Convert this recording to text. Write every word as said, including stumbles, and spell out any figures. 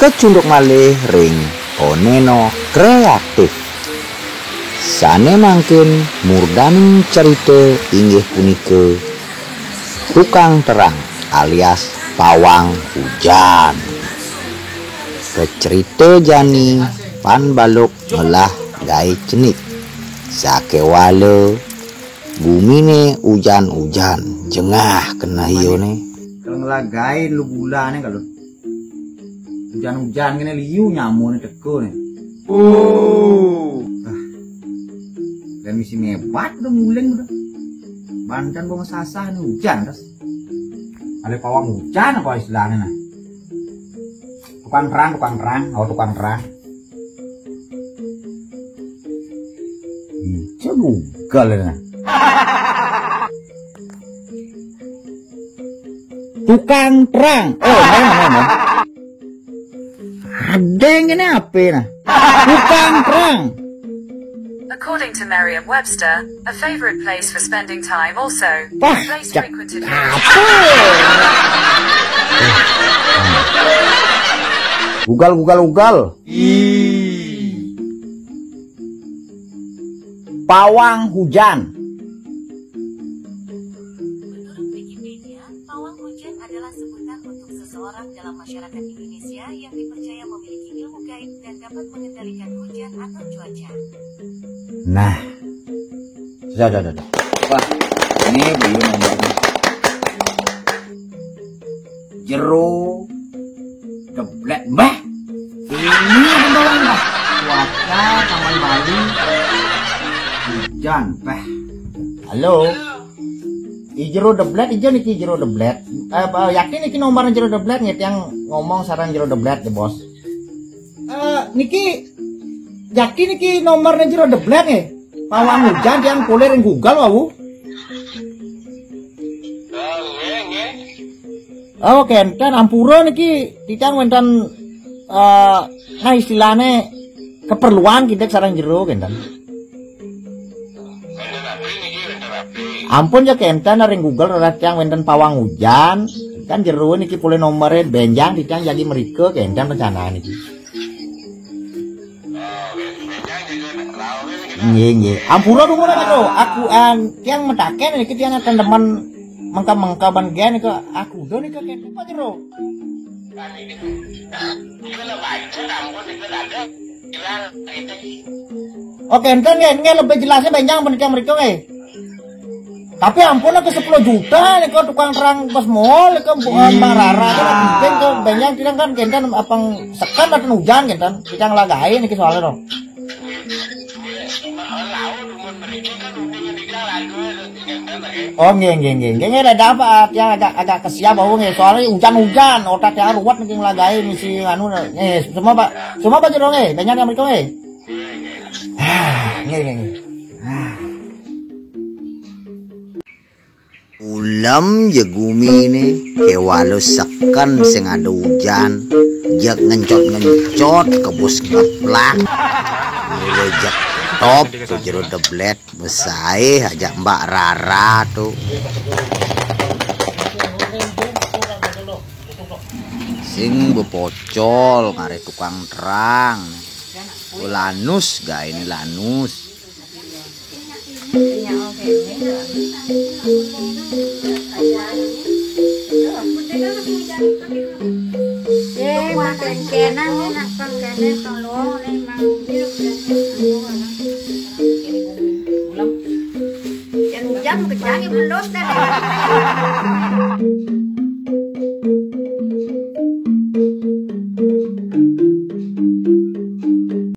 Kecunduk malih ring Oneno Kreatif. Sane mangkin murdaning carita inggih punika Tukang Terang alias Pawang Hujan. Kacerita jani pan baluk ngelah gae cenik. Sakewala gumine ujan-ujan, jengah keneh ione. Kalau ngelah gae lu gulane kalau. Ujan-ujan kene liu nyamune teka ne. Oh. Ah. Dan misi mebat udah muling udah. Banten bang sasah ni ujan, das. Ada pawang ujan apa istilahnya, nah? Tukang terang, tukang terang, oh, tukang terang. Ijo Google, nah. Tukang terang. Oh, mana, mana? Ada yang kena apa, nah? Tukang terang. According to Merriam-Webster, a favorite place for spending time also. Wah, a place frequented by apa? Google, Google, Google. Pawang hujan. Menurut Wikipedia, pawang hujan adalah sebutan untuk seseorang dalam masyarakat Indonesia yang dipercaya memiliki ilmu gaib dan dapat mengendalikan hujan atau cuaca. Nah. Sudah, sudah, sudah. Wah, ini belum nomornya. Jero deblet, Mbah. Ini beneran, Mbah. Cuaca Taman Bali. Hujan, Mbah. Halo. I jero deblet, ijo niki jero deblet. Eh, eh, yakin niki nomor jero deblet, nggih, tiang ngomong sareng jero deblet, ya, Bos. Eh, niki, yakin niki nomornya jero deblet, nggih? Pawang hujan tiang polih ring Google wau. Oh, nggih, nggih. Oh, kenten, ampura niki titiang wenten, eh, nah, istilahnya keperluan kita sareng jero, kenten. Ampun ya, kenten, ring Google raris tiang wenten pawang hujan, kan jero niki polih nomornya benjang titiang jagi mrika, kenten rencana niki. Nggih, nggih. Ampura dumun, Jero. Aku, eh, tiang mataken niki tiang ten demen mengkeb-mengkeban gen niki aku do niki kenten, Pak Jero. Oke, enten nggih, nggih lebih jelasnya benjang menika mrika nggih. Tapi ampun ke sepuluh juta nika tukang terang bos mall ke bukan Mbak Rara ke lagi ke benjang tidak kan kenten apang sekan datang hujan kenten kita ngelagain niki soalnya dong. Oh, nggih, nggih, nggih. Nggih, nggih, ada apa, ah, tiang agak, agak kesiab, bau, nggih. Soalnya hujan-hujan, otak tiang ruwet niki ngelagain misi anu, nggih. Semua, Pak. Semua, Pak Jero, nggih. Banyak yang mereka, nggih. Ah, nggih, nggih, nggih. Ah. Ulem ya gumine, kewala seken sing ada ujan, jeg ngencot-ngencot, kebus ngeplak. Mula jeg top tu jero deblet, besae ajak Mbak Rara tu. Sing bepocol ngare tukang terang. Lanus gaene lanus. Eh, makan kena, nak makan kena, tolong, eh, mau. Jam-jam kerjanya belum dah.